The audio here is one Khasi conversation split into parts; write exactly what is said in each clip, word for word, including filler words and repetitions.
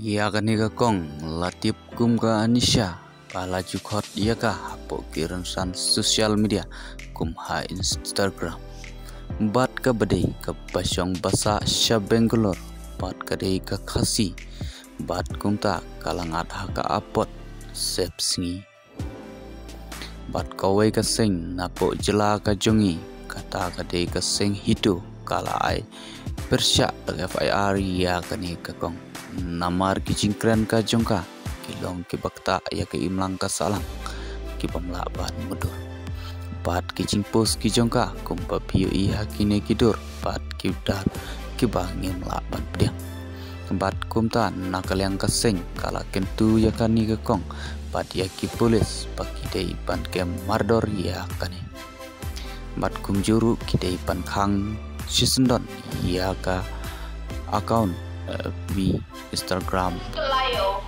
Ïa kane ka kong la tip kum ka Anisha, ba la ju khot ïa ka hapoh ki rynsan social media kum ha Instagram. Bad kaba dei kaba shong basa sha Bangalore, bad ka dei ka Khasi, bad kumta ka la ngat ha ka apot sepsngi. Bad kawei ka seng napoh jylla ka jong ngi, kata ka dei ka seng Hito, ka la ai pyrshah da ka F I R ïa kane ka kong. Namar ki jingkren ka jong ka ki long kiba ktah ïa ka imlang ka sahlang, ki bym lah ban mutdur. Bad ki jingpost ki jong ka kumba phi ïohi ha kine ki dur, bad ki dur kiba ngim lah ban pdiang. Bad kumta na ka liang ka seng ka la kyntu ïa kane ka kong bad ïa ki pulit ba ki dei ban kem mardor ïa kane. Bad kumjuh ruh ki dei ban khang shisyndon ïa ka account, eh, F B, Instagram. Kelayo.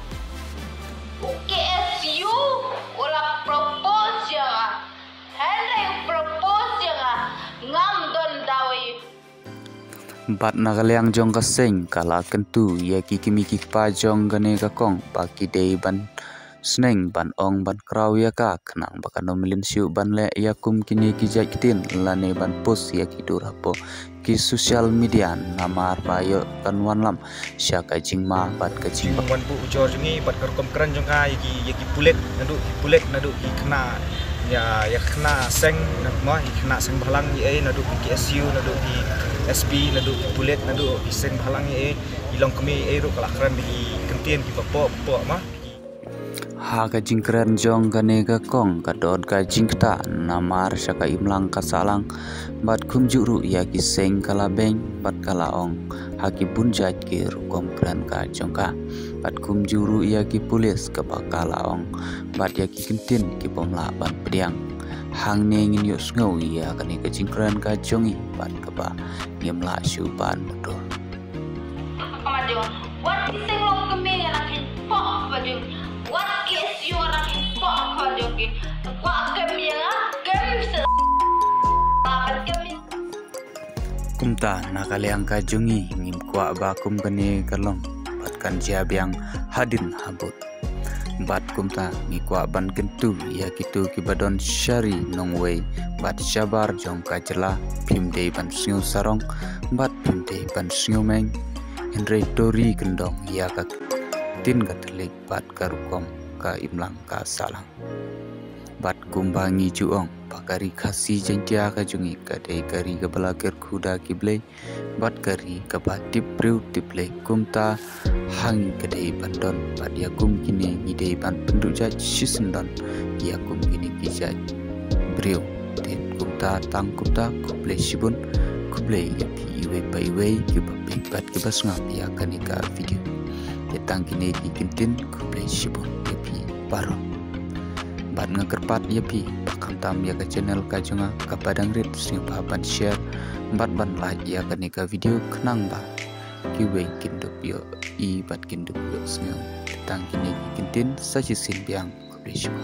U K S U u la propose ïa nga. Hynrei u propose ïa nga, ngam don daw ïa u. Bad na ka liang jong ka seng ka la kyntu ïa ki kmie ki kpa jong kane ka kong ba ki dei ban sneng ban ong ban kraw ïa ka, khnang ba kan ym lynshuk ban leh ïa kum kine ki jait ktien lane ban post ïa ki dur hapoh ki social media, namar ba ïoh kan wanlam sha ka jingma bad ka jingba. Wan buh ujor jong ngi bad ka rukom kren jong ka ïa ki, ïa ki pulit, naduh ki pulit, naduh ki khynnah, ïa, ïa khynnah seng, na, mo, ïa khynnah seng bhalang ïa, naduh ki K S U, naduh ki S P, naduh ki pulit, naduh ki seng bhalang ïa, i longkmie ïa ruh ka la kren da ki kyntien kiba pop pop, mo. Ha ka jingkren jong kane ka kong ka don ka jingktah namar sha ka imlang ka sahlang, bad kumjuh ruh ïa ki seng ka la beiñ bad ka la ong ha ki bun jait ki rukom kren ka jong ka, bad kumjuh ruh ïa ki pulit kaba ka la ong bad ïa ki kyntien ki bym lah ban pdiang. Hangne ngin ïohsngew ïa kane ka jingkren ka jong ngi bad kaba ngim lah shuh ban mutdur. Ka ma jong. Wat ki seng longkmie nga la khein pok ka ma jong. Wat ki S U nga la khein pok ka ma jong ki. Kwah kem ïa nga, kem se. Ah, kem ïa. Kumta na ka liang ka jong ngi ngim kwah ba kum kane ka long bad kan jia biang hadien habud. Bad kumta ngi kwah ban kyntu ïa kito kiba don sha ri nongwei bad shabar jong ka jylla, phim dei ban sngew sarong bad phim dei ban sngew meng. Hynrei to ri kyndong ïa ka ktien ka thylliej bad ka rukom ka imlang ka sahlang. Bad kumba ngi ju ong ba ka ri Khasi Jaiñtia ka jong ngi ka dei ka ri kaba la kyrkhu da ki blei bad ka ri kaba tip briew tip blei. Kumta ha ngi ka dei ban don bad ïa kum kine ngi dei ban pynduh jait shisyndon ïa kum kine ki jait briew. Te kumta tang kumta, khublei shibun, khublei ïa phi iwei pa iwei kiba peit bad kiba sngap ïa kane ka video. Te tang kine ki kyntien, khublei shibun ïa phi baroh. Bad nga kyrpad ïa phi ba khamtam ïa ka channel ka jong nga kaba dang rit, sngewbha ban share bad ban like ïa kane ka video khnang ba kiwei kin dup ïohi bad kin dup ïohsngew. Te tang kine ki kyntien, sa shisien biang, khublei shibun.